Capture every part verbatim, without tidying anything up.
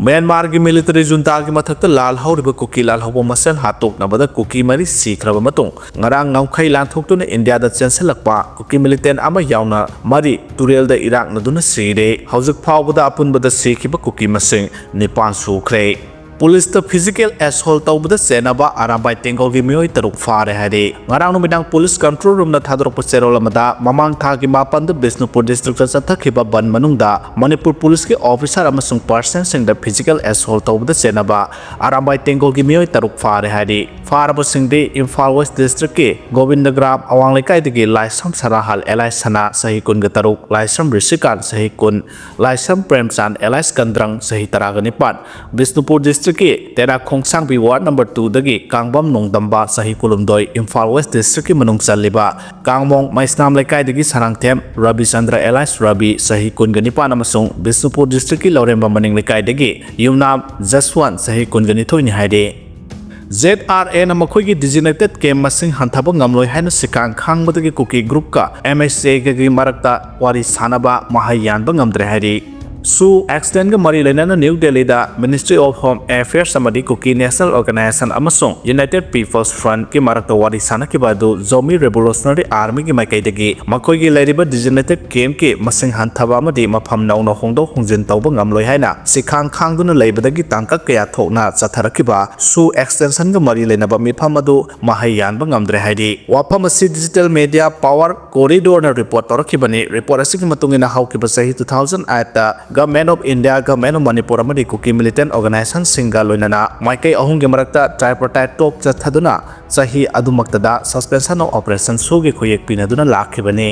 ꯃ꯭ꯌꯥꯟꯃꯥꯔꯒꯤ military ꯖꯨꯟꯇꯥꯒꯤ ꯃꯊꯛꯇ ꯂꯥꯜꯍꯧꯔꯤꯕ ꯀꯨꯀꯤ ꯂꯥꯜꯍꯧꯕ ꯃꯁꯦꯜ ꯍꯥꯠꯇꯣꯛꯅꯕꯗ ꯀꯨꯀꯤ ꯃꯔꯤ ꯁꯤꯈ꯭ꯔꯕ ꯃꯇꯨꯡ, ꯉꯔꯥꯡ ꯉꯝꯈꯩ ꯂꯥꯟꯊꯣꯛꯇꯨꯅ ꯏꯟꯗꯤꯌꯥꯗ ꯆꯦꯟꯁꯤꯜꯂꯛꯄ ꯀꯨꯀꯤ ꯃꯤꯂꯤꯇꯦꯟ ꯑꯃ ꯌꯥꯎꯅ ꯃꯔꯤ ꯇꯨꯔꯦꯜꯗ ꯏꯔꯥꯛꯅꯗꯨꯅ ꯁꯤꯔꯦ꯫ ꯍꯧꯖꯤꯛ ꯐꯥꯎꯕꯗ ꯑꯄꯨꯟꯕꯗ ꯁꯤꯈꯤꯕ ꯀꯨꯀꯤ ꯃꯁꯤꯡ ꯅꯤꯄꯥꯟ ꯁꯨꯈ꯭ꯔꯦ꯫ ꯄꯨꯂꯤꯁꯇ physical assault ꯇꯧꯕꯗ ꯆꯦꯟꯅꯕ ꯑꯔꯥꯝꯕꯥꯏ ꯇꯦꯡꯒꯣꯜꯒꯤ ꯃꯤꯑꯣꯏ ꯇꯔꯨꯛ ꯐꯥꯔꯦ ꯍꯥꯏꯔꯤ꯫ ꯉꯔꯥꯡ ꯅꯨꯃꯤꯗꯥꯡ ꯄꯨꯂꯤꯁ control room ꯅ ꯊꯥꯗꯣꯔꯛꯄ ꯆꯦꯔꯣꯜ ꯑꯃꯗ, ꯃꯃꯥꯡ ꯊꯥꯒꯤ ꯃꯥꯄꯟꯗ ꯕꯤꯁꯅꯨꯄꯨꯔ district ꯇ ꯆꯠꯊꯈꯤꯕ ꯕꯟ ꯃꯅꯨꯡꯗ ꯃꯅꯤꯄꯨꯔ ꯄꯨꯂꯤꯁꯀꯤ officer ꯑꯃꯁꯨꯡ personnel ꯁꯤꯡꯗ physical assault ꯇꯧꯕꯗ ꯆꯦꯟꯅꯕ ꯑꯔꯥꯝꯕꯥꯏ ꯇꯦꯡꯒꯣꯜꯒꯤ ꯃꯤꯑꯣꯏ ꯇꯔꯨꯛ ꯐꯥꯔꯦ ꯍꯥꯏꯔꯤ꯫ ꯐꯥꯔꯕꯁꯤꯡꯗꯤ ꯏꯝꯐꯥꯜ West district ꯀꯤ ꯒꯣꯕꯤꯟꯗꯒ꯭ꯔꯥꯝ ꯑꯋꯥꯡ ꯂꯩꯀꯥꯏꯗꯒꯤ ꯂꯥꯏꯁ꯭ꯔꯝ ꯁꯅꯥꯍꯜ alias ꯁꯅꯥ, ꯆꯍꯤ ꯀꯨꯟꯒ ꯇꯔꯨꯛ, ꯂꯥꯏꯁ꯭ꯔꯝ ꯔꯤꯁꯤꯀꯥꯟ, ꯆꯍꯤ ꯀꯨꯟ, ꯂꯥꯏꯁ꯭ꯔꯝ ꯄ꯭ꯔꯦꯝꯆꯥꯟ alias ꯀꯟꯗ꯭ꯔꯪ, ꯆꯍꯤ ꯇꯔꯥꯒ ꯅꯤꯄꯥꯟ, ꯕꯤꯁꯅꯨꯄꯨꯔ district ꯀꯤ ꯇꯦꯔꯥ ꯈꯣꯡꯁꯥꯡꯕꯤ ward number two ꯗꯒꯤ ꯀꯥꯡꯕꯝ ꯅꯣꯡꯗꯝꯕ, ꯆꯍꯤ ꯀꯨꯟꯍꯨꯝꯗꯣꯏ, ꯏꯝꯐꯥꯜ West district ꯀꯤ ꯃꯅꯨꯡ ꯆꯜꯂꯤꯕ ꯀꯥꯡꯃꯣꯡ ꯃꯩꯁꯅꯥꯝ ꯂꯩꯀꯥꯏꯗꯒꯤ ꯁꯅꯥꯡꯊꯦꯝ ꯔꯕꯤꯆꯟꯗ꯭ꯔ alias ꯔꯕꯤ, ꯆꯍꯤ ꯀꯨꯟꯒ ꯅꯤꯄꯥꯟ ꯑꯃꯁꯨꯡ ꯕꯤꯁꯅꯨꯄꯨꯔ district ꯀꯤ ꯂꯧꯔꯦꯝꯕꯝ ꯃꯅꯤꯡ ꯂꯩꯀꯥꯏꯗꯒꯤ ꯌꯨꯝꯅꯥꯝ ꯖꯁꯋꯟ, ꯆꯍꯤ ꯀꯨꯟꯒ ꯅꯤꯊꯣꯏꯅꯤ ꯍꯥꯏꯔꯤ꯫ ZRA ꯅ ꯃꯈꯣꯏꯒꯤ designated camp ꯃꯁꯤꯡ ꯍꯟꯊꯕ ꯉꯝꯂꯣꯏ ꯍꯥꯏꯅ ꯁꯤꯈꯥꯡ ꯈꯥꯡꯕꯗꯒꯤ ꯀꯨꯀꯤ group ꯀ MHA ꯒꯒꯤ ꯃꯔꯛꯇ ꯋꯥꯔꯤ ꯁꯥꯅꯕ ꯃꯍꯩ ꯌꯥꯟꯕ ꯉꯝꯗ꯭ꯔꯦ ꯍꯥꯏꯔꯤ꯫ SoO accident ꯀ ꯃꯔꯤ ꯂꯩꯅꯅ ꯅ꯭ꯌꯨ ꯗꯦꯜꯂꯤꯗ Ministry of Home Affairs ꯑꯃꯗꯤ Kuki National Organisation ꯑꯃꯁꯨꯡ United People's Front ꯀꯤ ꯃꯔꯛꯇ ꯋꯥꯔꯤ ꯁꯥꯅꯈꯤꯕ ꯑꯗꯨ Zomi Revolutionary Army ꯒꯤ ꯃꯥꯏꯀꯩꯗꯒꯤ ꯃꯈꯣꯏꯒꯤ ꯂꯩꯔꯤꯕ designated camp ꯀꯤ ꯃꯁꯤꯡ ꯍꯟꯊꯕ ꯑꯃꯗꯤ ꯃꯐꯝ ꯅꯧꯅ ꯍꯣꯡꯗꯣꯛ ꯍꯣꯡꯖꯤꯟ ꯇꯧꯕ ꯉꯝꯂꯣꯏ ꯍꯥꯏꯅ ꯁꯤꯈꯥꯡ ꯈꯥꯡꯗꯨꯅ ꯂꯩꯕꯗꯒꯤ ꯇꯥꯡꯀꯛ ꯀꯌꯥ ꯊꯣꯛꯅ ꯆꯠꯊꯔꯛꯈꯤꯕ SoO extension ꯒ ꯃꯔꯤ ꯂꯩꯅꯕ ꯃꯤꯐꯝ ꯑꯗꯨ ꯃꯍꯩ ꯌꯥꯟꯕ ꯉꯝꯗ꯭ꯔꯦ ꯍꯥꯏꯔꯤ꯫ ꯋꯥꯐꯝ ꯑꯁꯤ Digital Media Power Corridor ꯅ report ꯇꯧꯔꯛꯈꯤꯕꯅꯤ꯫ Report ꯑꯁꯤꯒꯤ ꯃꯇꯨꯡ ꯏꯟꯅ ꯍꯧꯈꯤꯕ ꯆꯍꯤ two thousand eight ꯇ Government of India, Government of Manipur ꯑꯃꯗꯤ Kuki militant organisation ꯁꯤꯡꯒ ꯂꯣꯏꯅꯅ ꯃꯥꯏꯀꯩ ꯑꯍꯨꯝꯒꯤ ꯃꯔꯛꯇ tripartite talk ꯆꯠꯊꯗꯨꯅ ꯆꯍꯤ ꯑꯗꯨꯃꯛꯇꯗ suspension of operation SoO ꯒꯤ ꯈꯨꯌꯦꯛ ꯄꯤꯅꯗꯨꯅ ꯂꯥꯛꯈꯤꯕꯅꯤ꯫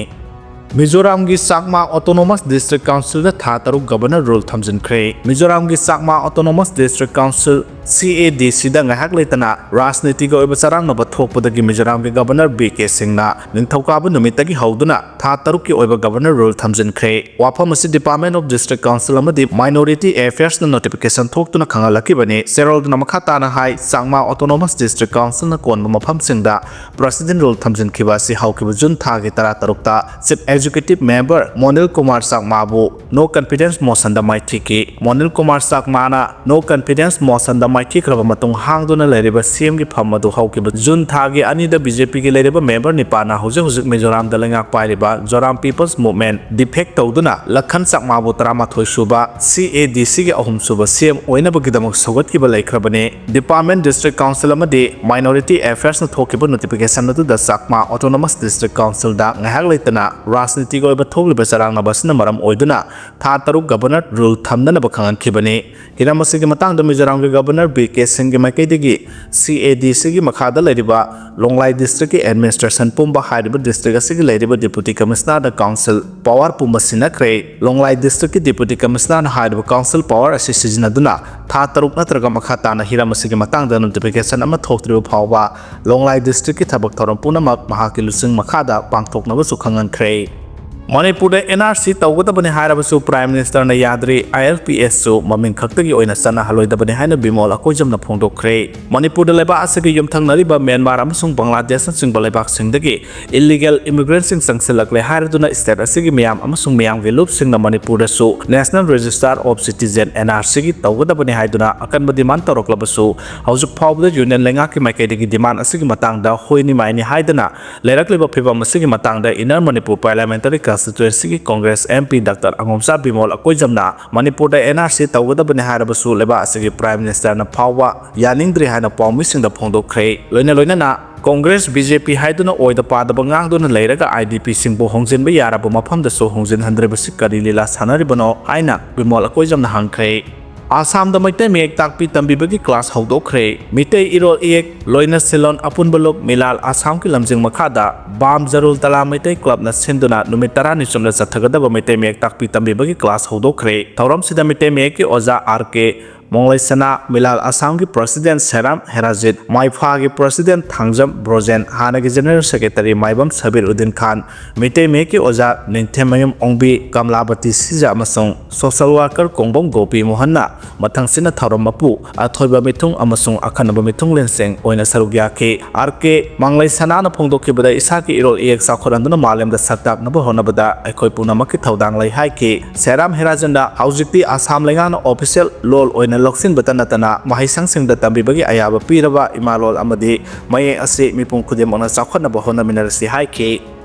ꯃꯤꯖꯣꯔꯥꯝꯒꯤ ꯆꯥꯛꯃꯥ Autonomous District Council ꯗ ꯊꯥ ꯇꯔꯨꯛ Governor rule ꯊꯝꯖꯤꯟꯈ꯭ꯔꯦ꯫ ꯃꯤꯖꯣꯔꯥꯝꯒꯤ ꯆꯥꯛꯃꯥ Autonomous District Council, CADC ꯗ ꯉꯥꯏꯍꯥꯛ ꯂꯩꯇꯅ ꯔꯥꯖꯅꯤꯇꯤꯒꯤ ꯑꯣꯏꯕ ꯆꯔꯥꯡꯅꯕ ꯊꯣꯛꯄꯗꯒꯤ ꯃꯤꯖꯣꯔꯥꯝꯒꯤ Governor ꯕꯤ ꯀꯦ ꯁꯤꯡꯅ ꯅꯤꯡꯊꯧꯀꯥꯕ ꯅꯨꯃꯤꯠꯇꯒꯤ ꯍꯧꯗꯨꯅ ꯊꯥ ꯇꯔꯨꯛꯀꯤ ꯑꯣꯏꯕ Governor rule ꯊꯝꯖꯤꯟꯈ꯭ꯔꯦ꯫ ꯋꯥꯐꯝ ꯑꯁꯤ Department of District Council ꯑꯃꯗꯤ Minority Affairs ꯅ notification ꯊꯣꯛꯇꯨꯅ ꯈꯪꯍꯜꯂꯛꯈꯤꯕꯅꯤ꯫ ꯆꯦꯔꯣꯜꯗꯨꯅ ꯃꯈꯥ ꯇꯥꯅ ꯍꯥꯏ, ꯆꯥꯛꯃꯥ Autonomous District Council ꯅ ꯀꯣꯟꯕ ꯃꯐꯝꯁꯤꯡꯗ President rule ꯊꯝꯖꯤꯟꯈꯤꯕ ꯑꯁꯤ ꯍꯧꯈꯤꯕ ꯖꯨꯟ ꯊꯥꯒꯤ ꯇꯔꯥ ꯇꯔꯨꯛꯇ Chief Executive Member ꯃꯣꯅꯤꯜ Kumar ꯆꯥꯛꯃꯥꯕꯨ No Confidence Motionꯗ ꯃꯥꯏꯊꯤꯈꯤ꯫ ꯃꯣꯅꯤꯜ Kumar ꯆꯥꯛꯃꯥꯅ No Confidence Motionꯗ ꯃꯥꯏꯊꯤꯈ꯭ꯔꯕ ꯃꯇꯨꯡ ꯍꯥꯡꯗꯨꯅ ꯂꯩꯔꯤꯕ CMꯒꯤ ꯐꯝ ꯑꯗꯨ ꯍꯧꯈꯤꯕ ꯖꯨꯟ ꯊꯥꯒꯤ ꯑꯅꯤꯗ BJPꯒꯤ ꯂꯩꯔꯤꯕ member ꯅꯤꯄꯥꯅ ꯍꯧꯖꯤꯛ ꯍꯧꯖꯤꯛ ꯃꯤꯖꯣꯔꯥꯝꯗ ꯂꯩꯉꯥꯛ ꯄꯥꯏꯔꯤꯕ Zoram People's Movement defect ꯇꯧꯗꯨꯅ ꯂꯈꯟ ꯆꯥꯛꯃꯥꯕꯨ ꯇꯔꯥꯃꯥꯊꯣꯏ ꯁꯨꯕ CADCꯒꯤ ꯑꯍꯨꯝ ꯁꯨꯕ CM ꯑꯣꯏꯅꯕꯒꯤꯗꯃꯛ ꯁꯧꯒꯠꯈꯤꯕ ꯂꯩꯈ꯭ꯔꯕꯅꯤ꯫ Department, District Council ꯑꯃꯗꯤ Minority Affairsꯅ ꯊꯣꯛꯈꯤꯕ notification ꯑꯗꯨꯗ ꯆꯥꯛꯃꯥ Autonomous District Councilꯗ ꯉꯥꯏꯍꯥꯛ ꯂꯩꯇꯅ ꯔꯥꯖꯅꯤꯇꯤꯒꯤ ꯑꯣꯏꯕ ꯊꯣꯛꯂꯤꯕ ꯆꯔꯥꯡꯅꯕ ꯑꯁꯤꯅ ꯃꯔꯝ ꯑꯣꯏꯗꯨꯅ ꯊꯥ ꯇꯔꯨꯛ Governor rule ꯊꯝꯅꯅꯕ ꯈꯪꯍꯟꯈꯤꯕꯅꯤ꯫ ꯍꯤꯔꯝ ꯑꯁꯤꯒꯤ ꯃꯇꯥꯡꯗ ꯃꯤꯖꯣꯔꯥꯝꯒꯤ Governor ꯕꯤ ꯀꯦ ꯁꯤꯡꯒꯤ ꯃꯥꯏꯀꯩꯗꯒꯤ CADCꯒꯤ ꯃꯈꯥꯗ ꯂꯩꯔꯤꯕ ꯂꯣꯡꯂꯥꯏ districtꯀꯤ administration ꯄꯨꯝꯕ ꯍꯥꯏꯔꯤꯕ district ꯑꯁꯤꯒꯤ ꯂꯩꯔꯤꯕ Deputy Commissionerꯗ council power ꯄꯨꯝꯕ ꯁꯤꯟꯅꯈ꯭ꯔꯦ꯫ ꯂꯣꯡꯂꯥꯏ districtꯀꯤ Deputy Commissionerꯅ ꯍꯥꯏꯔꯤꯕ council power ꯑꯁꯤ ꯁꯤꯖꯤꯟꯅꯗꯨꯅ ꯊꯥ ꯇꯔꯨꯛ ꯅꯠꯇ꯭ꯔꯒ ꯃꯈꯥ ꯇꯥꯅ ꯍꯤꯔꯝ ꯑꯁꯤꯒꯤ ꯃꯇꯥꯡꯗ notification ꯑꯃ ꯊꯣꯛꯇ꯭ꯔꯤꯕ ꯐꯥꯎꯕ ꯂꯣꯡꯂꯥꯏ districtꯀꯤ ꯊꯕꯛ ꯊꯧꯔꯝ ꯄꯨꯝꯅꯃꯛ ꯃꯍꯥꯛꯀꯤ ꯂꯨꯆꯤꯡ ꯃꯈꯥꯗ ꯄꯥꯡꯊꯣꯛꯅꯕꯁꯨ ꯈꯪꯍꯟꯈ꯭ꯔꯦ꯫ ꯃꯅꯤꯄꯨꯔꯗ NRC ꯇꯧꯒꯗꯕꯅꯤ ꯍꯥꯏꯔꯕꯁꯨ Prime Ministerꯅ ꯌꯥꯗ꯭ꯔꯤ, ILPSꯁꯨ ꯃꯃꯤꯡ ꯈꯛꯇꯒꯤ ꯑꯣꯏꯅ ꯆꯠꯅꯍꯜꯂꯣꯏꯗꯕꯅꯤ ꯍꯥꯏꯅ ꯕꯤꯃꯣꯜ ꯑꯀꯣꯏꯖꯝꯅ ꯐꯣꯡꯗꯣꯛꯈ꯭ꯔꯦ꯫ ꯃꯅꯤꯄꯨꯔꯗ ꯂꯩꯕꯥꯛ ꯑꯁꯤꯒ ꯌꯨꯝꯊꯪꯅꯔꯤꯕ ꯃ꯭ꯌꯥꯟꯃꯥꯔ ꯑꯃꯁꯨꯡ ꯕꯪꯒ꯭ꯂꯥꯗꯦꯁꯅꯆꯤꯡꯕ ꯂꯩꯕꯥꯛꯁꯤꯡꯗꯒꯤ illegal immigrantꯁꯤꯡ ꯆꯪꯁꯤꯜꯂꯛꯂꯦ ꯍꯥꯏꯔꯗꯨꯅ state ꯑꯁꯤꯒꯤ ꯃꯤꯌꯥꯝ ꯑꯃꯁꯨꯡ ꯃꯤꯌꯥꯝꯒꯤ ꯂꯨꯞꯁꯤꯡꯅ ꯃꯅꯤꯄꯨꯔꯗꯁꯨ National Register of Citizen, NRCꯒꯤ ꯇꯧꯒꯗꯕꯅꯤ ꯍꯥꯏꯗꯨꯅ ꯑꯀꯟꯕ demand ꯇꯧꯔꯛꯂꯕꯁꯨ, ꯍꯧꯖꯤꯛ ꯐꯥꯎꯕꯗ union ꯂꯩꯉꯥꯛꯀꯤ ꯃꯥꯏꯀꯩꯗꯒꯤ demand ꯑꯁꯤꯒꯤ ꯃꯇꯥꯡꯗ ꯍꯣꯏꯅꯤ ꯃꯥꯏꯅꯤ ꯍꯥꯏꯗꯅ ꯂꯩꯔꯛꯂꯤꯕ ꯐꯤꯚꯝ ꯑꯁꯤꯒꯤ ꯃꯇꯥꯡꯗ Inner Manipur Parliamentary Constituencyꯒꯤ Congress MP Doctor ꯑꯉꯣꯝꯆꯥ Bimol ꯑꯀꯣꯏꯖꯝꯅ ꯃꯅꯤꯄꯨꯔꯗ NRC ꯇꯧꯒꯗꯕꯅꯤ ꯍꯥꯏꯔꯕꯁꯨ ꯂꯩꯕꯥꯛ ꯑꯁꯤꯒꯤ Prime Ministerꯅ ꯐꯥꯎꯕ ꯌꯥꯅꯤꯡꯗ꯭ꯔꯤ ꯍꯥꯏꯅ ꯄꯥꯎꯃꯤꯁꯤꯡꯗ ꯐꯣꯡꯗꯣꯛꯈ꯭ꯔꯦ꯫ ꯂꯣꯏꯅ ꯂꯣꯏꯅꯅ Congress, BJP ꯍꯥꯏꯗꯨꯅ ꯑꯣꯏꯗ ꯄꯥꯗꯕ ꯉꯥꯡꯗꯨꯅ ꯂꯩꯔꯒ IDPꯁꯤꯡꯕꯨ ꯍꯣꯡꯖꯤꯟꯕ ꯌꯥꯔꯕ ꯃꯐꯝꯗꯁꯨ ꯍꯣꯡꯖꯤꯟꯍꯟꯗ꯭ꯔꯤꯕꯁꯤ ꯀꯔꯤ ꯂꯤꯂꯥ ꯁꯥꯟꯅꯔꯤꯕꯅꯣ ꯍꯥꯏꯅ ꯕꯤꯃꯣꯜ ꯑꯀꯣꯏꯖꯝꯅ ꯍꯪꯈ꯭ꯔꯦ꯫ ꯑꯁꯥꯝꯗ ꯃꯩꯇꯩ ꯃꯌꯦꯛ ꯇꯥꯛꯄꯤ ꯇꯝꯕꯤꯕꯒꯤ class ꯍꯧꯗꯣꯛꯈ꯭ꯔꯦ꯫ ꯃꯤꯇꯩ ꯏꯔꯣꯜ ꯏꯌꯦꯛ ꯂꯣꯏꯅ ꯁꯤꯜꯂꯣꯟ ꯑꯄꯨꯟꯕ ꯂꯨꯞ ꯃꯤꯂꯥꯜ ꯑꯁꯥꯝꯒꯤ ꯂꯝꯖꯤꯡ ꯃꯈꯥꯗ ꯕꯥꯝ ꯖꯔꯨꯜ ꯇꯂꯥ ꯃꯩꯇꯩ clubꯅ ꯁꯤꯟꯗꯨꯅ ꯅꯨꯃꯤꯠ ꯇꯔꯥꯅꯤ ꯆꯨꯞꯅ ꯆꯠꯊꯒꯗꯕ ꯃꯩꯇꯩ ꯃꯌꯦꯛ ꯇꯥꯛꯄꯤ ꯇꯝꯕꯤꯕꯒꯤ class ꯍꯧꯗꯣꯛꯈ꯭ꯔꯦ꯫ ꯊꯧꯔꯝꯁꯤꯗ ꯃꯩꯇꯩ ꯃꯌꯦꯛꯀꯤ ꯑꯣꯖꯥ R K ꯃꯣꯡꯂꯩꯁꯅꯥ, ꯃꯤꯂꯥꯜ ꯑꯁꯥꯝꯒꯤ ꯄ꯭ꯔꯁꯤꯗꯦꯟ ꯁꯦꯔꯥꯝ ꯍꯦꯔꯥꯖꯤꯠ, ꯃꯥꯏꯐꯥꯒꯤ ꯄ꯭ꯔꯁꯤꯗꯦꯟ ꯊꯥꯡꯖꯝ ꯕ꯭ꯔꯣꯖꯦꯟ, ꯍꯥꯟꯅꯒꯤ ꯖꯦꯅꯔꯦꯜ ꯁꯦꯀ꯭ꯔꯦꯇꯔꯤ ꯃꯥꯏꯕꯝ ꯁꯕꯤꯔ ꯎꯗꯤꯟ ꯈꯥꯟ, ꯃꯤꯇꯩ ꯃꯌꯦꯛꯀꯤ ꯑꯣꯖꯥ ꯅꯤꯡꯊꯦꯝꯃꯌꯨꯝ ꯑꯣꯡꯕꯤ, ꯀꯝꯂꯥꯕꯇꯤ ꯁꯤꯖ ꯑꯃꯁꯨꯡ ꯁꯣꯁꯦꯜ ꯋꯥꯔꯀꯔ ꯀꯣꯡꯕꯝ ꯒꯣꯄꯤ ꯃꯣꯍꯟꯅ ꯃꯊꯪꯁꯤꯠꯅ ꯊꯧꯔꯝ ꯃꯄꯨ, ꯑꯊꯣꯏꯕ ꯃꯤꯊꯨꯡ ꯑꯃꯁꯨꯡ ꯑꯈꯟꯅꯕ ꯃꯤꯊꯨꯡꯂꯦꯟꯁꯤꯡ ꯑꯣꯏꯅ ꯁꯔꯨꯛ ꯌꯥꯈꯤ꯫ ꯑꯥꯔ ꯀꯦ ꯃꯥꯡꯂꯩ ꯁꯅꯥꯅ ꯐꯣꯡꯗꯣꯛꯈꯤꯕꯗ, ꯏꯁꯥꯒꯤ ꯏꯔꯣꯜ ꯏꯌꯦꯛ ꯆꯥꯎꯈꯠꯍꯟꯗꯨꯅ ꯃꯥꯂꯦꯝꯗ ꯁꯛ ꯇꯥꯛꯅꯕ ꯍꯣꯠꯅꯕꯗ ꯑꯩꯈꯣꯏ ꯄꯨꯝꯅꯃꯛꯀꯤ ꯊꯧꯗꯥꯡ ꯂꯩ ꯍꯥꯏꯈꯤ꯫ ꯁꯦꯔꯥꯝ ꯍꯦꯔꯥꯖꯟꯅ ꯍꯧꯖꯤꯛꯇꯤ ꯑꯁꯥꯝ ꯂꯩꯉꯥꯛꯅ ꯑꯣꯐꯤꯁꯤꯌꯦꯜ ꯂꯣꯜ ꯑꯣꯏꯅ ꯂꯧꯁꯤꯟꯕꯇ ꯅꯠꯇꯅ ꯃꯍꯩꯁꯪꯁꯤꯡꯗ ꯇꯝꯕꯤꯕꯒꯤ ꯑꯌꯥꯕ ꯄꯤꯔꯕ ꯏꯃꯥ ꯂꯣꯜ ꯑꯃꯗꯤ ꯃꯌꯦꯛ ꯑꯁꯤ ꯃꯤꯄꯨꯝ ꯈꯨꯗꯤꯡꯃꯛꯅ ꯆꯥꯎꯈꯠꯅꯕ ꯍꯣꯠꯅꯃꯤꯟꯅꯔꯁꯤ ꯍꯥꯏꯈꯤ꯫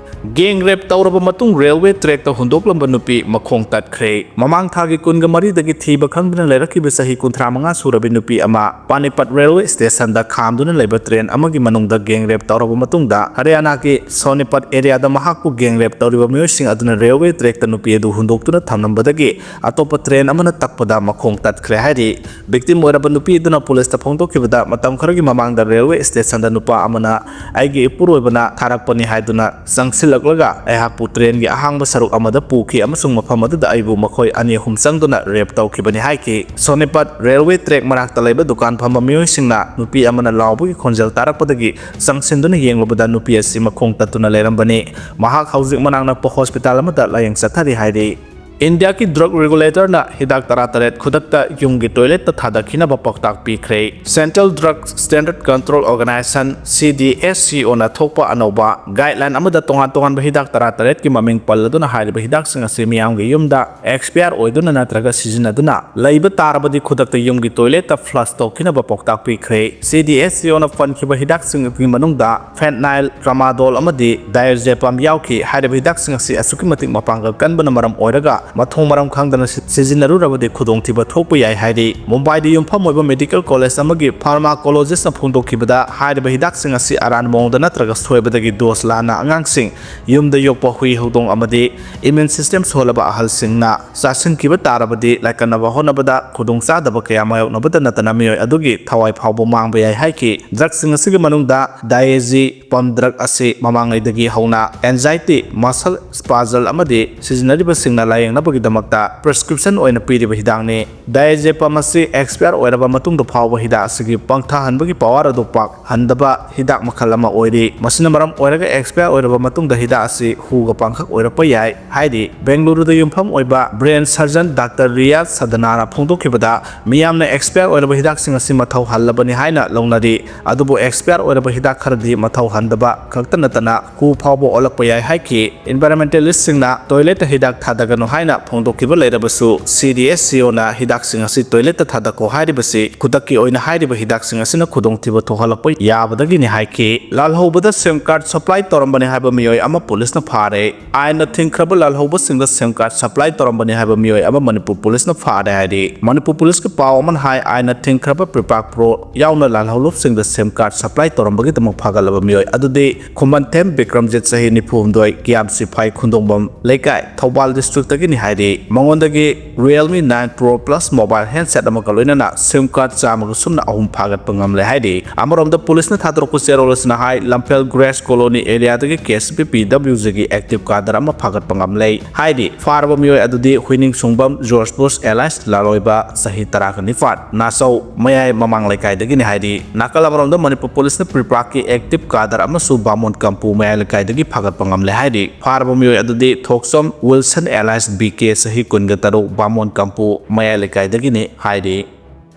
ꯒꯦꯡ ꯔꯦꯞ ꯇꯧꯔꯕ ꯃꯇꯨꯡ ꯔꯦꯜꯋꯦ ꯇ꯭ꯔꯦꯛꯇ ꯍꯨꯟꯗꯣꯛꯂꯝꯕ ꯅꯨꯄꯤ ꯃꯈꯣꯡ ꯇꯠꯈ꯭ꯔꯦ꯫ ꯃꯃꯥꯡ ꯊꯥꯒꯤ ꯀꯨꯟꯒ ꯃꯔꯤꯗꯒꯤ ꯊꯤꯕ ꯈꯪꯗꯅ ꯂꯩꯔꯛꯈꯤꯕ ꯆꯍꯤ ꯀꯨꯟꯊ꯭ꯔꯥ ꯃꯉꯥ ꯁꯨꯔꯕꯤ ꯅꯨꯄꯤ ꯑꯃ ꯄꯥꯅꯤꯄꯠ ꯔꯦꯜꯋꯦ ꯁ꯭ꯇꯦꯁꯟꯗ ꯈꯥꯝꯗꯨꯅ ꯂꯩꯕ ꯇ꯭ꯔꯦꯟ ꯑꯃꯒꯤ ꯃꯅꯨꯡꯗ ꯒꯦꯡ ꯔꯦꯞ ꯇꯧꯔꯕ ꯃꯇꯨꯡꯗ, ꯍꯔꯤꯌꯥꯅꯥꯒꯤ ꯁꯣꯅꯤꯄꯠ ꯑꯦꯔꯤꯌꯥꯗ ꯃꯍꯥꯛꯄꯨ ꯒꯦꯡ ꯔꯦꯞ ꯇꯧꯔꯤꯕ ꯃꯤꯑꯣꯏꯁꯤꯡ ꯑꯗꯨꯅ ꯔꯦꯜꯋꯦ ꯇ꯭ꯔꯦꯛꯇ ꯅꯨꯄꯤ ꯑꯗꯨ ꯍꯨꯟꯗꯣꯛꯇꯨꯅ ꯊꯝꯂꯝꯕꯗꯒꯤ ꯑꯇꯣꯞꯄ ꯇ꯭ꯔꯦꯟ ꯑꯃꯅ ꯇꯛꯄꯗ ꯃꯈꯣꯡ ꯇꯠꯈ꯭ꯔꯦ ꯍꯥꯏꯔꯤ꯫ ꯚꯤꯛꯇꯤꯝ ꯑꯣꯏꯔꯕ ꯅꯨꯄꯤ ꯑꯗꯨꯅ ꯄꯨꯂꯤꯁꯇ ꯐꯣꯡꯗꯣꯛꯈꯤꯕꯗ, ꯃꯇꯝ ꯈꯔꯒꯤ ꯃꯃꯥꯡꯗ ꯔꯦꯜꯋꯦ ꯁ꯭ꯇꯦꯁꯟꯗ ꯅꯨꯄꯥ ꯑꯃꯅ ꯑꯩꯒꯤ ꯏꯄꯨꯔꯣꯏꯕꯅ ꯊꯥꯔꯛꯄꯅꯤ ꯍꯥꯏꯗꯨꯅ ꯆꯪꯁꯤꯜꯂꯛꯂꯒ ꯑꯩꯍꯥꯛꯄꯨ ꯇ꯭ꯔꯦꯟꯒꯤ ꯑꯍꯥꯡꯕ ꯁꯔꯨꯛ ꯑꯃꯗ ꯄꯨꯈꯤ ꯑꯃꯁꯨꯡ ꯃꯐꯝ ꯑꯗꯨꯗ ꯑꯩꯕꯨ ꯃꯈꯣꯏ ꯑꯅꯤ ꯑꯍꯨꯝ ꯆꯪꯗꯨꯅ ꯔꯦꯞ ꯇꯧꯈꯤꯕꯅꯤ ꯍꯥꯏꯈꯤ꯫ ꯁꯣꯅꯤꯄꯠ ꯔꯦꯜꯋꯦ ꯇ꯭ꯔꯦꯛ ꯃꯅꯥꯛꯇ ꯂꯩꯕ ꯗꯨꯀꯥꯟ ꯐꯝꯕ ꯃꯤꯑꯣꯏꯁꯤꯡꯅ ꯅꯨꯄꯤ ꯑꯃꯅ ꯂꯥꯎꯕꯒꯤ ꯈꯣꯟꯖꯦꯜ ꯇꯥꯔꯛꯄꯗꯒꯤ ꯆꯪꯁꯤꯟꯗꯨꯅ ꯌꯦꯡꯂꯨꯕꯗ ꯅꯨꯄꯤ ꯑꯁꯤ ꯃꯈꯣꯡ ꯇꯠꯇꯨꯅ ꯂꯩꯔꯝꯕꯅꯤ꯫ ꯃꯍꯥꯛ ꯍꯧꯖꯤꯛ ꯃꯅꯥꯛ ꯅꯛꯄ ꯍꯣꯁꯄꯤꯇꯥꯜ ꯑꯃꯗ ꯂꯥꯌꯦꯡ ꯆꯠꯊꯔꯤ ꯍꯥꯏꯔꯤ꯫ ꯏꯟꯗꯤꯌꯥꯒꯤ ꯗ꯭ꯔꯒ ꯔꯤꯒꯨꯂꯦꯇꯔꯅ ꯍꯤꯗꯥꯛ ꯇꯔꯥꯇꯔꯦꯠ ꯈꯨꯗꯛꯇ ꯌꯨꯝꯒꯤ ꯇꯣꯏꯂꯦꯠꯇ ꯊꯥꯗꯈꯤꯅꯕ ꯄꯥꯎꯇꯥꯛ ꯄꯤꯈ꯭ꯔꯦ꯫ Central Drug Standard Control Organisation, ꯁꯤ ꯗꯤ ꯑꯦꯁ ꯁꯤ ꯑꯣꯅ ꯊꯣꯛꯄ ꯑꯅꯧꯕ ꯒꯥꯏꯗꯂꯥꯏꯟ ꯑꯃꯗ ꯇꯣꯉꯥꯟ ꯇꯣꯉꯥꯟꯕ ꯍꯤꯗꯥꯛ ꯇꯔꯥꯇꯔꯦꯠꯀꯤ ꯃꯃꯤꯡ ꯄꯜꯂꯗꯨꯅ ꯍꯥꯏꯔꯤꯕ ꯍꯤꯗꯥꯛꯁꯤꯡ ꯑꯁꯤ ꯃꯤꯌꯥꯝꯒꯤ ꯌꯨꯝꯗ ꯑꯦꯛꯁꯄꯤꯌꯥꯔ ꯑꯣꯏꯗꯨꯅ ꯅꯠꯇ꯭ꯔꯒ ꯁꯤꯖꯤꯟꯅꯗꯨꯅ ꯂꯩꯕ ꯇꯥꯔꯕꯗꯤ ꯈꯨꯗꯛꯇ ꯌꯨꯝꯒꯤ ꯇꯣꯏꯂꯦꯠꯇ ꯐ꯭ꯂꯁ ꯇꯧꯈꯤꯅꯕ ꯄꯥꯎꯇꯥꯛ ꯄꯤꯈ꯭ꯔꯦ꯫ ꯁꯤ ꯗꯤ ꯑꯦꯁ ꯁꯤ ꯑꯣꯅ ꯄꯟꯈꯤꯕ ꯍꯤꯗꯥꯛꯁꯤꯡ ꯑꯗꯨꯒꯤ ꯃꯅꯨꯡꯗ ꯐꯦꯟꯇꯅꯥꯏꯜ, ꯇ꯭ꯔꯥꯃꯥꯗꯣꯜ ꯑꯃꯗꯤ ꯗꯥꯏꯔꯖꯦꯄꯥꯝ ꯌꯥꯎꯈꯤ꯫ ꯍꯥꯏꯔꯤꯕ ꯍꯤꯗꯥꯛꯁꯤꯡ ꯑꯁꯤ ꯑꯁꯨꯛꯀꯤ ꯃꯇꯤꯛ ꯃꯄꯥꯡꯒꯜ ꯀꯟꯕꯅ ꯃꯔꯝ ꯑꯣꯏꯔꯒ ꯃꯊꯣꯡ ꯃꯔꯝ ꯈꯪꯗꯅ ꯁꯤ-, ꯁꯤꯖꯤꯟꯅꯔꯨꯔꯕꯗꯤ ꯈꯨꯗꯣꯡꯊꯤꯕ ꯊꯣꯛꯄ ꯌꯥꯏ ꯍꯥꯏꯔꯤ꯫ ꯃꯨꯝꯕꯥꯏꯗ ꯌꯨꯝꯐꯝ ꯑꯣꯏꯕ ꯃꯦꯗꯤꯀꯦꯜ ꯀꯣꯂꯦꯖ ꯑꯃꯒꯤ ꯐꯥꯔꯃꯥꯀꯣꯂꯣꯖꯤꯁꯅ ꯐꯣꯡꯗꯣꯛꯈꯤꯕꯗ, ꯍꯥꯏꯔꯤꯕ ꯍꯤꯗꯥꯛꯁꯤꯡ ꯑꯁꯤ ꯑꯔꯥꯟꯕ ꯃꯑꯣꯡꯗ ꯅꯠꯇ꯭ꯔꯒ ꯁꯣꯏꯕꯗꯒꯤ ꯗꯣꯁ ꯂꯥꯟꯅ ꯑꯉꯥꯡꯁꯤꯡ, ꯌꯨꯝꯗ ꯌꯣꯛꯄ ꯍꯨꯏ ꯍꯧꯗꯣꯡ ꯑꯃꯗꯤ ꯏꯃ꯭ꯌꯨꯟ ꯁꯤꯁꯇꯦꯝ ꯁꯣꯜꯂꯕ ꯑꯍꯜꯁꯤꯡꯅ ꯆꯥꯁꯤꯟꯈꯤꯕ ꯇꯥꯔꯕꯗꯤ ꯂꯥꯏꯀꯠꯅꯕ ꯍꯣꯠꯅꯕꯗ ꯈꯨꯗꯣꯡꯆꯥꯗꯕ ꯀꯌꯥ ꯃꯥꯌꯣꯛꯅꯕꯇ ꯅꯠꯇꯅ ꯃꯤꯑꯣꯏ ꯑꯗꯨꯒꯤ ꯊꯋꯥꯏ ꯐꯥꯎꯕ ꯃꯥꯡꯕ ꯌꯥꯏ ꯍꯥꯏꯈꯤ꯫ ꯗ꯭ꯔꯒꯁꯤꯡ ꯑꯁꯤꯒꯤ ꯃꯅꯨꯡꯗ ꯗꯥꯏꯑꯦꯖꯤ ꯄꯝ ꯗ꯭ꯔꯒ ꯑꯁꯤ ꯃꯃꯥꯡꯉꯩꯗꯒꯤ ꯍꯧꯅ ꯑꯦꯟꯖꯥꯏꯇꯤ, ꯃꯁꯜ ꯁ꯭ꯄꯥꯖꯜ ꯑꯃꯗꯤ ꯁꯤꯖꯤꯟꯅꯔꯤꯕꯁꯤꯡꯅ ꯂꯥꯌꯦꯡ ꯅꯕꯒꯤꯗꯃꯛꯇ prescription ꯑꯣꯏꯅ ꯄꯤꯔꯤꯕ ꯍꯤꯗꯥꯛꯅꯤ꯫ Diazepam ꯑꯁꯤ expire ꯑꯣꯏꯔꯕ ꯃꯇꯨꯡꯗ ꯐꯥꯎꯕ ꯍꯤꯗꯥꯛ ꯑꯁꯤꯒꯤ ꯄꯪꯊꯍꯟꯕꯒꯤ power ꯑꯗꯨ ꯄꯥꯛ ꯍꯟꯗꯕ ꯍꯤꯗꯥꯛ ꯃꯈꯜ ꯑꯃ ꯑꯣꯏꯔꯤ꯫ ꯃꯁꯤꯅ ꯃꯔꯝ ꯑꯣꯏꯔꯒ expire ꯑꯣꯏꯔꯕ ꯃꯇꯨꯡꯗ ꯍꯤꯗꯥꯛ ꯑꯁꯤ ꯍꯨꯒ ꯄꯥꯡꯈꯛ ꯑꯣꯏꯔꯛꯄ ꯌꯥꯏ ꯍꯥꯏꯔꯤ꯫ ꯕꯦꯡꯒꯂꯨꯔꯨꯗ ꯌꯨꯝꯐꯝ ꯑꯣꯏꯕ brain surgeon Doctor Riyaz Sadhana ꯅ ꯐꯣꯡꯗꯣꯛꯈꯤꯕꯗ, ꯃꯤꯌꯥꯝꯅ expire ꯑꯣꯏꯔꯕ ꯍꯤꯗꯥꯛꯁꯤꯡ ꯑꯁꯤ ꯃꯊꯧ ꯍꯜꯂꯕꯅꯤ ꯍꯥꯏꯅ ꯂꯧꯅꯔꯤ꯫ ꯑꯗꯨꯕꯨ expire ꯑꯣꯏꯔꯕ ꯍꯤꯗꯥꯛ ꯈꯔꯗꯤ ꯃꯊꯧ ꯍꯟꯗꯕ ꯈꯛꯇ ꯅꯠꯇꯅ ꯍꯨ ꯐꯥꯎꯕ ꯑꯣꯜꯂꯛꯄ ꯌꯥꯏ ꯍꯥꯏꯈꯤ꯫ Environmentalist ꯁꯤꯡꯅ toilet ꯇ ꯍꯤꯗꯥꯛ ꯊꯥꯗꯒꯅꯨ ꯍꯥꯏꯅ ꯐꯣꯡꯗꯣꯛꯈꯤꯕ ꯂꯩꯔꯕꯁꯨ, C D S C O ꯅ ꯍꯤꯗꯥꯛꯁꯤꯡ ꯑꯁꯤ toilet ꯇ ꯊꯥꯗꯈꯣ ꯍꯥꯏꯔꯤꯕꯁꯤ ꯈꯨꯗꯛꯀꯤ ꯑꯣꯏꯅ ꯍꯥꯏꯔꯤꯕ ꯍꯤꯗꯥꯛꯁꯤꯡ ꯑꯁꯤꯅ ꯈꯨꯗꯣꯡꯊꯤꯕ ꯊꯣꯛꯍꯜꯂꯛꯄ ꯌꯥꯕꯗꯒꯤꯅꯤ ꯍꯥꯏꯈꯤ꯫ ꯂꯥꯜꯍꯧꯕꯗ SIM card supply ꯇꯧꯔꯝꯕꯅꯤ ꯍꯥꯏꯕ ꯃꯤꯑꯣꯏ ꯑꯃ ꯄꯨꯂꯤꯁꯅ ꯐꯥꯔꯦ꯫ ꯑꯥꯏꯟꯅ ꯊꯤꯡꯈ꯭ꯔꯕ ꯂꯥꯜꯍꯧꯕꯁꯤꯡꯗ SIM card supply ꯇꯧꯔꯝꯕꯅꯤ ꯍꯥꯏꯕ ꯃꯤꯑꯣꯏ ꯑꯃ ꯃꯅꯤꯄꯨꯔ ꯄꯨꯂꯤꯁꯅ ꯐꯥꯔꯦ ꯍꯥꯏꯔꯤ꯫ ꯃꯅꯤꯄꯨꯔ ꯄꯨꯂꯤꯁꯀꯤ ꯄꯥꯎ ꯑꯃꯅ ꯍꯥꯏ, ꯑꯥꯏꯟꯅ ꯊꯤꯡꯈ꯭ꯔꯕ Prepaid Pro ꯌꯥꯎꯅ ꯂꯥꯜꯍꯧꯂꯨꯞꯁꯤꯡꯗ SIM card supply ꯇꯧꯔꯝꯕꯒꯤꯗꯃꯛ ꯐꯥꯒꯠꯂꯕ ꯃꯤꯑꯣꯏ ꯑꯗꯨꯗꯤ ꯈꯨꯃꯟꯊꯦꯝ ꯕꯤꯀ꯭ꯔꯝꯖꯤꯠ, ꯆꯍꯤ ꯅꯤꯐꯨ ꯍꯨꯝꯗꯣꯏ, ꯀꯤꯌꯥꯝ ꯁꯤꯐꯥꯏ ꯈꯨꯟꯗꯣꯡꯕꯝ ꯂꯩꯀꯥꯏ, ꯊꯧꯕꯥꯜ district ꯇꯒꯤꯅꯤ ꯍꯥꯏꯔꯤ꯫ ꯃꯉꯣꯟꯗꯒꯤ Realme nine Pro Plus mobile handset ꯑꯃꯒ ꯂꯣꯏꯅꯅ SIM card ꯆꯥꯝꯃꯒ ꯁꯨꯞꯅ ꯑꯍꯨꯝ ꯐꯥꯒꯠꯄ ꯉꯝꯂꯦ ꯍꯥꯏꯔꯤ꯫ ꯑꯃꯔꯣꯝꯗ ꯄꯨꯂꯤꯁꯅ ꯊꯥꯗꯣꯔꯛꯄ ꯆꯦꯔꯣꯜ ꯑꯁꯤꯅ ꯍꯥꯏ, ꯂꯝꯐꯦꯜ Grace Colony area ꯗꯒꯤ K S P P W G ꯒꯤ active cadre ꯑꯃ ꯐꯥꯒꯠꯄ ꯉꯝꯂꯦ ꯍꯥꯏꯔꯤ꯫ ꯐꯥꯔꯕ ꯃꯤꯑꯣꯏ ꯑꯗꯨꯗꯤ ꯍꯨꯏꯅꯤꯡꯁꯨꯡꯕꯝ ꯖꯣꯔꯖ ꯕꯨꯁ alias ꯂꯥꯂꯣꯏꯕ, ꯆꯍꯤ ꯇꯔꯥꯒ ꯅꯤꯄꯥꯟ, ꯅꯥꯆꯧ, ꯃꯌꯥꯏ ꯃꯃꯥꯡ ꯂꯩꯀꯥꯏꯗꯒꯤꯅꯤ ꯍꯥꯏꯔꯤ꯫ ꯅꯥꯀꯜ ꯑꯃꯔꯣꯝꯗ ꯃꯅꯤꯄꯨꯔ ꯄꯨꯂꯤꯁꯅ Prepaid ꯀꯤ active cadre ꯑꯃꯁꯨ ꯕꯥꯃꯣꯟ ꯀꯝꯄꯨ ꯃꯌꯥꯏ ꯂꯩꯀꯥꯏꯗꯒꯤ ꯐꯥꯒꯠꯄ ꯉꯝꯂꯦ ꯍꯥꯏꯔꯤ꯫ ꯐꯥꯔꯕ ꯃꯤꯑꯣꯏ ꯑꯗꯨꯗꯤ ꯊꯣꯛꯆꯝ ꯋꯤꯜꯁꯟ alias B K, ꯆꯍꯤ ꯀꯨꯟꯒ ꯇꯔꯨꯛ, ꯕꯥꯃꯣꯟ ꯀꯝꯄꯨ ꯃꯌꯥꯏ ꯂꯩꯀꯥꯏꯗꯒꯤꯅꯤ ꯍꯥꯏꯔꯤ꯫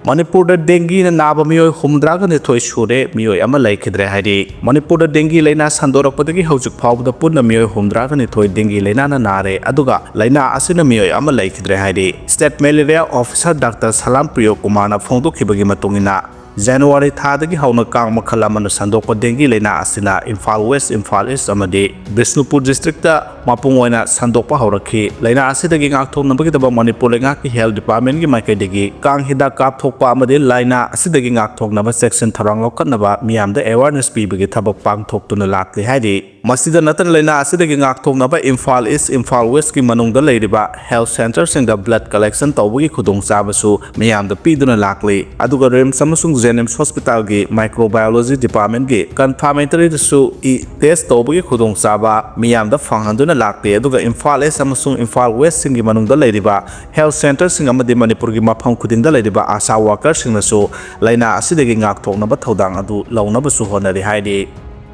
ꯃꯅꯤꯄꯨꯔꯗ dengue ꯅ ꯅꯥꯕ ꯃꯤꯑꯣꯏ ꯍꯨꯝꯐꯨꯇꯔꯥꯒ ꯅꯤꯊꯣꯏ ꯁꯨꯔꯦ, ꯃꯤꯑꯣꯏ ꯑꯃ ꯂꯩꯈꯤꯗ꯭ꯔꯦ ꯍꯥꯏꯔꯤ꯫ ꯃꯅꯤꯄꯨꯔꯗ dengue ꯂꯩꯅꯥ ꯁꯟꯗꯣꯔꯛꯄꯗꯒꯤ ꯍꯧꯖꯤꯛ ꯐꯥꯎꯕꯗ ꯄꯨꯟꯅ ꯃꯤꯑꯣꯏ ꯍꯨꯝꯐꯨꯇꯔꯥꯒ ꯅꯤꯊꯣꯏ dengue ꯂꯩꯅꯥꯅ ꯅꯥꯔꯦ, ꯑꯗꯨꯒ ꯂꯩꯅꯥ ꯑꯁꯤꯅ ꯃꯤꯑꯣꯏ ꯑꯃ ꯂꯩꯈꯤꯗ꯭ꯔꯦ ꯍꯥꯏꯔꯤ꯫ State Malaria Officer Doctor ꯁꯂꯥꯝ ꯄ꯭ꯔꯤꯌꯣ ꯀꯨꯃꯥꯔꯅ ꯐꯣꯡꯗꯣꯛꯈꯤꯕꯒꯤ ꯃꯇꯨꯡ ꯏꯟꯅ, ꯖꯅꯋꯥꯔꯤ ꯊꯥꯗꯒꯤ ꯍꯧꯅ ꯀꯥꯡ ꯃꯈꯜ ꯑꯃꯅ ꯁꯟꯗꯣꯛꯄ dengue ꯂꯩꯅꯥ ꯑꯁꯤꯅ ꯏꯝꯐꯥꯜ West, ꯏꯝꯐꯥꯜ East ꯑꯃꯗꯤ ꯕꯤꯁꯅꯨꯄꯨꯔ district ꯇ ꯃꯄꯨꯡ ꯑꯣꯏꯅ ꯁꯟꯗꯣꯛꯄ ꯍꯧꯔꯛꯈꯤ꯫ ꯂꯩꯅꯥ ꯑꯁꯤꯗꯒꯤ ꯉꯥꯛꯊꯣꯛꯅꯕꯒꯤꯗꯃꯛ ꯃꯅꯤꯄꯨꯔ ꯂꯩꯉꯥꯛꯀꯤ Health Department ꯀꯤ ꯃꯥꯏꯀꯩꯗꯒꯤ ꯀꯥꯡ ꯍꯤꯗꯥꯛ ꯀꯥꯞꯊꯣꯛꯄ ꯑꯃꯗꯤ ꯂꯥꯏꯅꯥ ꯑꯁꯤꯗꯒꯤ ꯉꯥꯛꯊꯣꯛꯅꯕ ꯆꯦꯛꯁꯤꯟ ꯊꯧꯔꯥꯡ ꯂꯧꯈꯠꯅꯕ ꯃꯤꯌꯥꯝꯗ awareness ꯄꯤꯕꯒꯤ ꯊꯕꯛ ꯄꯥꯡꯊꯣꯛꯇꯨꯅ ꯂꯥꯛꯂꯤ ꯍꯥꯏꯔꯤ꯫ ꯃꯁꯤꯗ ꯅꯠꯇꯅ ꯂꯥꯏꯅꯥ ꯑꯁꯤꯗꯒꯤ ꯉꯥꯛꯊꯣꯛꯅꯕ ꯏꯝꯐꯥꯜ ꯏꯁ, ꯏꯝꯐꯥꯜ ꯋꯦꯁꯀꯤ ꯃꯅꯨꯡꯗ ꯂꯩꯔꯤꯕ health centreꯁꯤꯡꯗ blood collection ꯇꯧꯕꯒꯤ ꯈꯨꯗꯣꯡꯆꯥꯕꯁꯨ ꯃꯤꯌꯥꯝꯗ ꯄꯤꯗꯨꯅ ꯂꯥꯛꯂꯤ꯫ ꯑꯗꯨꯒ RIMS ꯑꯃꯁꯨꯡ JNIMS hospitalꯒꯤ microbiology departmentꯀꯤ confirmatoryꯗꯁꯨ ꯏ test ꯇꯧꯕꯒꯤ ꯈꯨꯗꯣꯡꯆꯥꯕ ꯃꯤꯌꯥꯝꯗ ꯐꯪꯍꯟꯗꯨꯅ ꯂꯥꯛꯂꯤ꯫ ꯑꯗꯨꯒ ꯏꯝꯐꯥꯜ ꯏꯁ ꯑꯃꯁꯨꯡ ꯏꯝꯐꯥꯜ ꯋꯦꯁꯁꯤꯡꯒꯤ ꯃꯅꯨꯡꯗ ꯂꯩꯔꯤꯕ health centreꯁꯤꯡ ꯑꯃꯗꯤ ꯃꯅꯤꯄꯨꯔꯒꯤ ꯃꯐꯝ ꯈꯨꯗꯤꯡꯗ ꯂꯩꯔꯤꯕ ASHA workerꯁꯤꯡꯅꯁꯨ ꯂꯥꯏꯅꯥ ꯑꯁꯤꯗꯒꯤ ꯉꯥꯛꯊꯣꯛꯅꯕ ꯊꯧꯗꯥꯡ ꯑꯗꯨ ꯂꯧꯅꯕꯁꯨ ꯍꯣꯠꯅꯔꯤ ꯍꯥꯏꯔꯤ꯫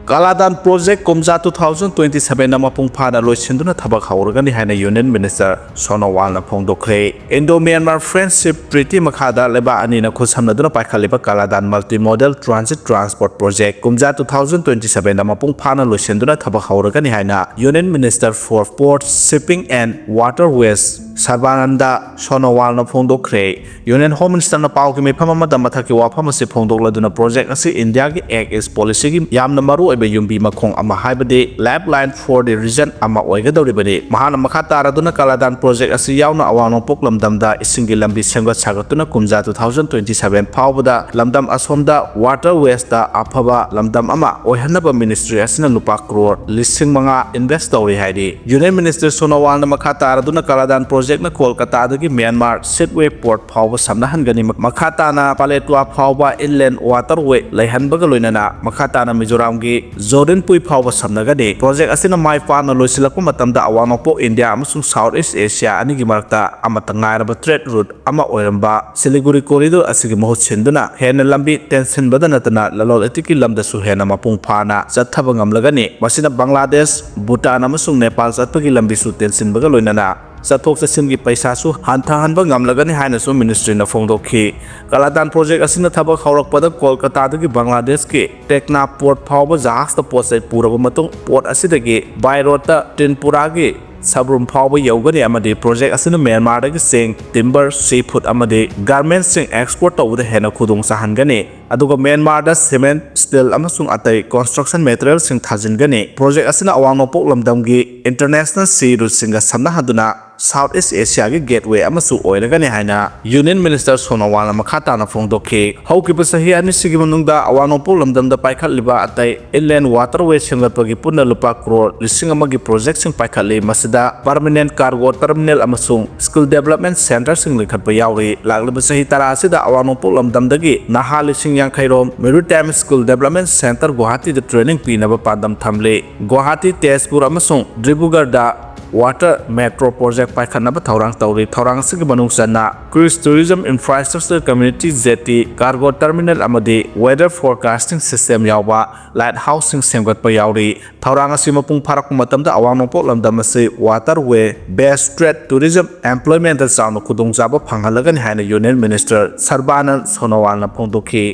ꯀꯥꯂꯥꯗꯥꯟ project ꯀꯨꯝꯖꯥ two thousand twenty sevenꯗ ꯃꯄꯨꯡ ꯐꯥꯅ ꯂꯣꯏꯁꯤꯟꯗꯨꯅ ꯊꯕꯛ ꯍꯧꯔꯒꯅꯤ ꯍꯥꯏꯅ Union Minister ꯁꯣꯅꯣꯋꯥꯜꯅ ꯐꯣꯡꯗꯣꯛꯈ꯭ꯔꯦ꯫ Indo-Myanmar Friendship Treaty ꯃꯈꯥꯗ ꯂꯩꯕꯥꯛ ꯑꯅꯤꯅ ꯈꯨꯠꯁꯝꯅꯗꯨꯅ ꯄꯥꯏꯈꯠꯂꯤꯕ ꯀꯥꯂꯥꯗꯥꯟ Multimodal Transit Transport Project ꯀꯨꯝꯖꯥ two thousand twenty sevenꯗ ꯃꯄꯨꯡ ꯐꯥꯅ ꯂꯣꯏꯁꯤꯟꯗꯨꯅ ꯊꯕꯛ ꯍꯧꯔꯒꯅꯤ ꯍꯥꯏꯅ Union Minister for Ports, Shipping and Waterways ꯁꯔꯕꯥꯅꯟꯗ ꯁꯣꯅꯣꯋꯥꯜꯅ ꯐꯣꯡꯗꯣꯛꯈ꯭ꯔꯦ꯫ Union Home Ministerꯅ ꯄꯥꯎꯒꯤ ꯃꯤꯐꯝ ꯑꯃꯗ ꯃꯊꯛꯀꯤ ꯋꯥꯐꯝ ꯑꯁꯤ ꯐꯣꯡꯗꯣꯛꯂꯗꯨꯅ project ꯑꯁꯤ ꯏꯟꯗꯤꯌꯥꯒꯤ Act East policyꯒꯤ ꯌꯥꯝꯅ ꯃꯔꯨꯑꯣꯏꯕ ꯌꯨꯝꯕꯤ ꯃꯈꯣꯡ ꯑꯃ, ꯍꯥꯏꯕꯗꯤ lifeline for the region ꯑꯃ ꯑꯣꯏꯒꯗꯧꯔꯤꯕꯅꯤ꯫ ꯃꯍꯥꯛꯅ ꯃꯈꯥ ꯇꯥꯔꯗꯨꯅ ꯀꯥꯂꯥꯗꯥꯟ project ꯑꯁꯤ ꯌꯥꯎꯅ ꯑꯋꯥꯡ ꯅꯣꯡꯄꯣꯛ ꯂꯝꯗꯝꯗ ꯏꯁꯤꯡꯒꯤ ꯂꯝꯕꯤ ꯁꯦꯝꯒꯠ ꯁꯥꯒꯠꯇꯨꯅ ꯀꯨꯝꯖꯥ two thousand twenty seven ꯐꯥꯎꯕꯗ ꯂꯝꯗꯝ ꯑꯁꯣꯝꯗ waterwaysꯇ ꯑꯐꯕ ꯂꯝꯗꯝ ꯑꯃ ꯑꯣꯏꯍꯟꯅꯕ ministry ꯑꯁꯤꯅ ꯂꯨꯄꯥ ꯀ꯭ꯔꯣꯔ ꯂꯤꯁꯤꯡ ꯃꯉꯥ invest ꯇꯧꯔꯤ ꯍꯥꯏꯔꯤ꯫ Union Minister ꯁꯣꯅꯣꯋꯥꯜꯅ ꯃꯈꯥ ꯇꯥꯔꯗꯨꯅ ꯀꯥꯂꯥꯗꯥꯟ projectꯅ ꯀꯣꯜꯀꯇꯥꯗꯒꯤ ꯃ꯭ꯌꯥꯟꯃꯥꯔ Sittwe Port ꯐꯥꯎꯕ ꯁꯝꯅꯍꯟꯒꯅꯤ꯫ ꯃꯈꯥ ꯇꯥꯅ Paletwa ꯐꯥꯎꯕ inland waterway ꯂꯩꯍꯟꯕꯒ ꯂꯣꯏꯅꯅ ꯃꯈꯥ ꯇꯥꯅ ꯃꯤꯖꯣꯔꯥꯝꯒꯤ ꯖꯣꯔꯤꯟꯄꯨꯏ ꯐꯥꯎꯕ ꯁꯝꯅꯒꯅꯤ꯫ Project ꯑꯁꯤꯅ ꯃꯥꯏ ꯄꯥꯛꯅ ꯂꯣꯏꯁꯤꯜꯂꯛꯄ ꯃꯇꯝꯗ ꯑꯋꯥꯡ ꯅꯣꯡꯄꯣꯛ ꯏꯟꯗꯤꯌꯥ ꯑꯃꯁꯨꯡ South East Asia ꯑꯅꯤꯒꯤ ꯃꯔꯛꯇ ꯑꯃꯠꯇ ꯉꯥꯏꯔꯕ trade route ꯑꯃ ꯑꯣꯏꯔꯝꯕ ꯁꯤꯂꯤꯒꯨꯔꯤ corridor ꯑꯁꯤꯒꯤ ꯃꯍꯨꯠ ꯁꯤꯟꯗꯨꯅ ꯍꯦꯟꯅ ꯂꯝꯕꯤ ꯇꯦꯟꯁꯤꯟꯕꯗ ꯅꯠꯇꯅ ꯂꯂꯣꯟ ꯏꯇꯤꯛꯀꯤ ꯂꯝꯗꯁꯨ ꯍꯦꯟꯅ ꯃꯄꯨꯡ ꯐꯥꯅ ꯆꯠꯊꯕ ꯉꯝꯂꯒꯅꯤ꯫ ꯃꯁꯤꯅ ꯕꯪꯒ꯭ꯂꯥꯗꯦꯁ, ꯚꯨꯇꯥꯟ ꯑꯃꯁꯨꯡ ꯅꯦꯄꯥꯜ ꯆꯠꯄꯒꯤ ꯂꯝꯕꯤꯁꯨ ꯇꯦꯟꯁꯤꯟꯕꯒ ꯂꯣꯏꯅꯅ ꯆꯠꯊꯣꯛ ꯆꯠꯁꯤꯟꯒꯤ ꯄꯩꯁꯥꯁꯨ ꯍꯟꯊꯍꯟꯕ ꯉꯝꯂꯒꯅꯤ ꯍꯥꯏꯅꯁꯨ ministryꯅ ꯐꯣꯡꯗꯣꯛꯈꯤ꯫ ꯀꯥꯂꯥꯗꯥꯟ project ꯑꯁꯤꯅ ꯊꯕꯛ ꯍꯧꯔꯛꯄꯗ ꯀꯣꯜꯀꯇꯥꯗꯒꯤ ꯕꯪꯒ꯭ꯂꯥꯗꯦꯁꯀꯤ ꯇꯦꯛꯅꯥꯐ port ꯐꯥꯎꯕ ꯖꯍꯥꯖꯇ ꯄꯣꯠ ꯆꯩ ꯄꯨꯔꯕ ꯃꯇꯨꯡ port ꯑꯁꯤꯗꯒꯤ by roadꯇ ꯇ꯭ꯔꯤꯄꯨꯔꯥꯒꯤ ꯁꯕ꯭ꯔꯨꯝ ꯐꯥꯎꯕ ꯌꯧꯒꯅꯤ ꯑꯃꯗꯤ project ꯑꯁꯤꯅ ꯃ꯭ꯌꯥꯟꯃꯥꯔꯗꯒꯤ ꯆꯦꯡ, timber, seafood ꯑꯃꯗꯤ garmentsꯁꯤꯡ export ꯇꯧꯕꯗ ꯍꯦꯟꯅ ꯈꯨꯗꯣꯡ ꯆꯥꯍꯟꯒꯅꯤ꯫ ꯑꯗꯨꯒ ꯃ꯭ꯌꯥꯟꯃꯥꯔꯗ cement, steel ꯑꯃꯁꯨꯡ ꯑꯇꯩ construction materialꯁꯤꯡ ꯊꯥꯖꯤꯟꯒꯅꯤ꯫ Project ꯑꯁꯤꯅ ꯑꯋꯥꯡ ꯅꯣꯡꯄꯣꯛ ꯂꯝꯗꯝꯒꯤ international sea routeꯁꯤꯡꯒ ꯁꯝꯅꯍꯟꯗꯨꯅ South East Asiaꯒꯤ gateway ꯑꯃꯁꯨ ꯑꯣꯏꯔꯒꯅꯤ ꯍꯥꯏꯅ Union Minister ꯁꯣꯅꯣꯋꯥꯜꯅ ꯃꯈꯥ ꯇꯥꯅ ꯐꯣꯡꯗꯣꯛꯈꯤ꯫ ꯍꯧꯈꯤꯕ ꯆꯍꯤ ꯑꯅꯤꯁꯤꯒꯤ ꯃꯅꯨꯡꯗ ꯑꯋꯥꯡ ꯅꯣꯡꯄꯣꯛ ꯂꯝꯗꯝꯗ ꯄꯥꯏꯈꯠꯂꯤꯕ ꯑꯇꯩ inland waterway ꯁꯦꯝꯒꯠꯄꯒꯤ ꯄꯨꯟꯅ ꯂꯨꯄꯥ ꯀ꯭ꯔꯣꯔ ꯂꯤꯁꯤꯡ ꯑꯃꯒꯤ projectꯁꯤꯡ ꯄꯥꯏꯈꯠꯂꯤ꯫ ꯃꯁꯤꯗ permanent cargo terminal ꯑꯃꯁꯨꯡ skill development centreꯁꯤꯡ ꯂꯤꯡꯈꯠꯄ ꯌꯥꯎꯔꯤ꯫ ꯂꯥꯛꯂꯤꯕ ꯆꯍꯤ ꯇꯔꯥ ꯑꯁꯤꯗ ꯑꯋꯥꯡ ꯅꯣꯡꯄꯣꯛ ꯂꯝꯗꯝꯗꯒꯤ ꯅꯍꯥ ꯂꯤꯁꯤꯡ ꯌꯥꯡꯈꯩ ꯔꯣꯝ Maritime Skill Development Centre ꯒꯨꯋꯥꯍꯥꯇꯤꯗ training ꯄꯤꯅꯕ ꯄꯥꯟꯗꯝ ꯊꯝꯂꯤ꯫ ꯒꯨꯋꯥꯍꯥꯇꯤ, ꯇꯦꯖꯄꯨꯔ ꯑꯃꯁꯨꯡ ꯗꯤꯕ꯭ꯔꯨꯒꯔꯗ water metro project ꯄꯥꯏꯈꯠꯅꯕ ꯊꯧꯔꯥꯡ ꯇꯧꯔꯤ꯫ ꯊꯧꯔꯥꯡ ꯑꯁꯤꯒꯤ ꯃꯅꯨꯡ ꯆꯟꯅ cruise tourism infrastructure, community jetty, cargo terminal ꯑꯃꯗꯤ weather forecasting system ꯌꯥꯎꯕ lighthouse ꯁꯤꯡ ꯁꯦꯝꯒꯠꯄ ꯌꯥꯎꯔꯤ꯫ ꯊꯧꯔꯥꯡ ꯑꯁꯤ ꯃꯄꯨꯡ ꯐꯥꯔꯛꯄ ꯃꯇꯝꯗ ꯑꯋꯥꯡ ꯅꯣꯡꯄꯣꯛ ꯂꯝꯗꯝ ꯑꯁꯤ waterway based trade tourism employment ꯆꯥꯎꯅ ꯈꯨꯗꯣꯡꯆꯥꯕ ꯐꯪꯍꯜꯂꯒꯅꯤ ꯍꯥꯏꯅ Union Minister ꯁꯔꯕꯥꯅꯟ ꯁꯣꯅꯣꯋꯥꯜꯅ ꯐꯣꯡꯗꯣꯛꯈꯤ꯫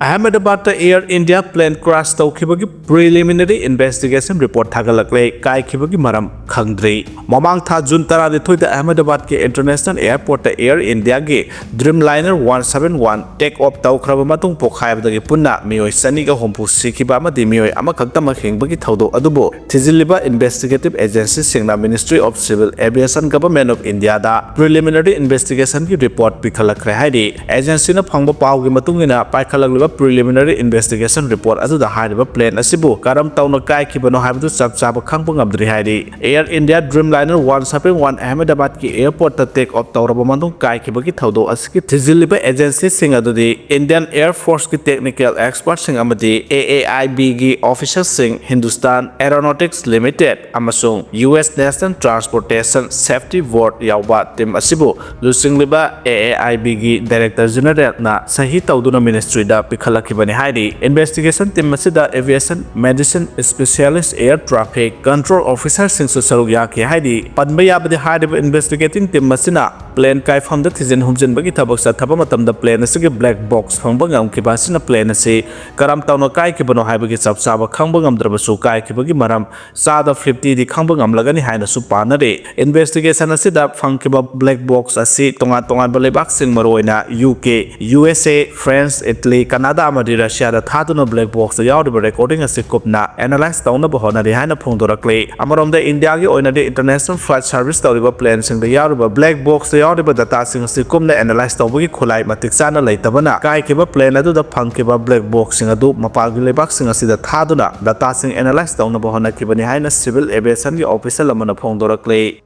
ꯑꯍꯃꯦꯗꯕꯥꯗꯇ Air India plane crash ꯇꯧꯈꯤꯕꯒꯤ preliminary investigation report ꯊꯥꯒꯠꯂꯛꯂꯦ꯫ ꯀꯥꯏꯈꯤꯕꯒꯤ ꯃꯔꯝ ꯈꯪꯗ꯭ꯔꯤ꯫ ꯃꯃꯥꯡ ꯊꯥ ꯖꯨꯟ ꯇꯔꯥꯅꯤꯊꯣꯏꯗ ꯑꯍꯃꯦꯗꯕꯥꯗꯀꯤ international airportꯇ Air Indiaꯒꯤ Dreamliner one seven one take off ꯇꯧꯈ꯭ꯔꯕ ꯃꯇꯨꯡ ꯄꯣꯈꯥꯏꯕꯗꯒꯤ ꯄꯨꯟꯅ ꯃꯤꯑꯣꯏ ꯆꯅꯤꯒ ꯍꯨꯝꯐꯨ ꯁꯤꯈꯤꯕ ꯑꯃꯗꯤ ꯃꯤꯑꯣꯏ ꯑꯃꯈꯛꯇꯃꯛ ꯍꯤꯡꯕꯒꯤ ꯊꯧꯗꯣꯛ ꯑꯗꯨꯕꯨ ꯊꯤꯖꯤꯜꯂꯤꯕ investigative agencyꯁꯤꯡꯅ Ministry of Civil Aviation, Government of Indiaꯗ preliminary investigationꯒꯤ report ꯄꯤꯈꯠꯂꯛꯈ꯭ꯔꯦ ꯍꯥꯏꯔꯤ꯫ Agencyꯅ ꯐꯪꯕ ꯄꯥꯎꯒꯤ ꯃꯇꯨꯡ ꯏꯟꯅ, ꯄꯥꯏꯈꯠꯂꯛꯂꯤꯕ preliminary investigation report ꯑꯗꯨꯗ ꯍꯥꯏꯔꯤꯕ plane ꯑꯁꯤꯕꯨ ꯀꯔꯝ ꯇꯧꯅ ꯀꯥꯏꯈꯤꯕꯅꯣ ꯍꯥꯏꯕꯗꯨ ꯆꯞ ꯆꯥꯕ ꯈꯪꯕ ꯉꯝꯗ꯭ꯔꯤ ꯍꯥꯏꯔꯤ꯫ Air India Dreamliner one seven one ꯑꯍꯃꯦꯗꯕꯥꯗꯀꯤ airportꯇ take off ꯇꯧꯔꯕ ꯃꯇꯨꯡ ꯀꯥꯏꯈꯤꯕꯒꯤ ꯊꯧꯗꯣꯛ ꯑꯁꯤꯒꯤ ꯊꯤꯖꯤꯜꯂꯤꯕ agencyꯁꯤꯡ ꯑꯗꯨꯗꯤ Indian Air Forceꯀꯤ technical expertꯁꯤꯡ ꯑꯃꯗꯤ AAIBꯒꯤ officerꯁꯤꯡ, Hindustan Aeronautics Limited ꯑꯃꯁꯨꯡ US National Transportation Safety Board ꯌꯥꯎꯕ team ꯑꯁꯤꯕꯨ ꯂꯨꯆꯤꯡꯂꯤꯕ AAIBꯒꯤ Director Generalꯅ ꯁꯍꯤ ꯇꯧꯗꯨꯅ ministryꯗ ꯄꯤꯈꯠꯂꯛꯈꯤꯕꯅꯤ ꯍꯥꯏꯔꯤ꯫ Investigation team ꯑꯁꯤꯗ aviation medicine specialist, air traffic control officerꯁꯤꯡꯁꯨ ꯁꯔꯨꯛ ꯌꯥꯈꯤ ꯍꯥꯏꯔꯤ꯫ ꯄꯟꯕ ꯌꯥꯕꯗꯤ, ꯍꯥꯏꯔꯤꯕ investigating team ꯑꯁꯤꯅ Plane ꯀꯥꯏꯐꯝꯗ ꯊꯤꯖꯤꯟ ꯍꯨꯝꯖꯤꯟꯕꯒꯤ ꯊꯕꯛ ꯆꯠꯊꯕ ꯃꯇꯝꯗ plane ꯑꯁꯤꯒꯤ black box ꯐꯪꯕ ꯉꯝꯈꯤꯕ ꯑꯁꯤꯅ plane ꯑꯁꯤ ꯀꯔꯝ ꯇꯧꯅ ꯀꯥꯏꯈꯤꯕꯅꯣ ꯍꯥꯏꯕꯒꯤ ꯆꯞ ꯆꯥꯕ ꯈꯪꯕ ꯉꯝꯗ꯭ꯔꯕꯁꯨ, ꯀꯥꯏꯈꯤꯕꯒꯤ ꯃꯔꯝ ꯆꯥꯗ fifty ꯗꯤ ꯈꯪꯕ ꯉꯝꯂꯒꯅꯤ ꯍꯥꯏꯅꯁꯨ ꯄꯥꯅꯔꯤ꯫ Investigation ꯑꯁꯤꯗ ꯐꯪꯈꯤꯕ black box ꯑꯁꯤ ꯇꯣꯉꯥꯟ ꯇꯣꯉꯥꯟꯕ ꯂꯩꯕꯥꯛꯁꯤꯡ, ꯃꯔꯨꯑꯣꯏꯅ U K, U S A, France, Italy, Canada ꯑꯃꯗꯤ Russia ꯗ ꯊꯥꯗꯨꯅ black box ꯇ ꯌꯥꯎꯔꯤꯕ recording ꯑꯁꯤ ꯀꯨꯞꯅ analyse ꯇꯧꯅꯕ ꯍꯣꯠꯅꯔꯤ ꯍꯥꯏꯅ ꯐꯣꯡꯗꯣꯔꯛꯂꯤ꯫ ꯑꯃꯔꯣꯝꯗ, India ꯒꯤ ꯑꯣꯏꯅꯗꯤ international flight service ꯇꯧꯔꯤꯕ plane ꯁꯤꯡꯗ ꯌꯥꯎꯔꯤꯕ black box ꯇ ꯌꯥꯎꯔꯤꯕ data ꯁꯤꯡ ꯑꯁꯤ ꯀꯨꯞꯅ analyse ꯇꯧꯕꯒꯤ ꯈꯨꯠꯂꯥꯏ ꯃꯇꯤꯛ ꯆꯥꯅ ꯂꯩꯇꯕꯅ, ꯀꯥꯏꯈꯤꯕ plane ꯑꯗꯨꯗ ꯐꯪꯈꯤꯕ black box ꯁꯤꯡ ꯑꯗꯨ ꯃꯄꯥꯟꯒꯤ ꯂꯩꯕꯥꯛꯁꯤꯡ ꯑꯁꯤꯗ ꯊꯥꯗꯨꯅ data ꯁꯤꯡ analyse ꯇꯧꯅꯕ ꯍꯣꯠꯅꯈꯤꯕꯅꯤ ꯍꯥꯏꯅ civil aviation ꯒꯤ official ꯑꯃꯅ ꯐꯣꯡꯗꯣꯔꯛꯂꯤ꯫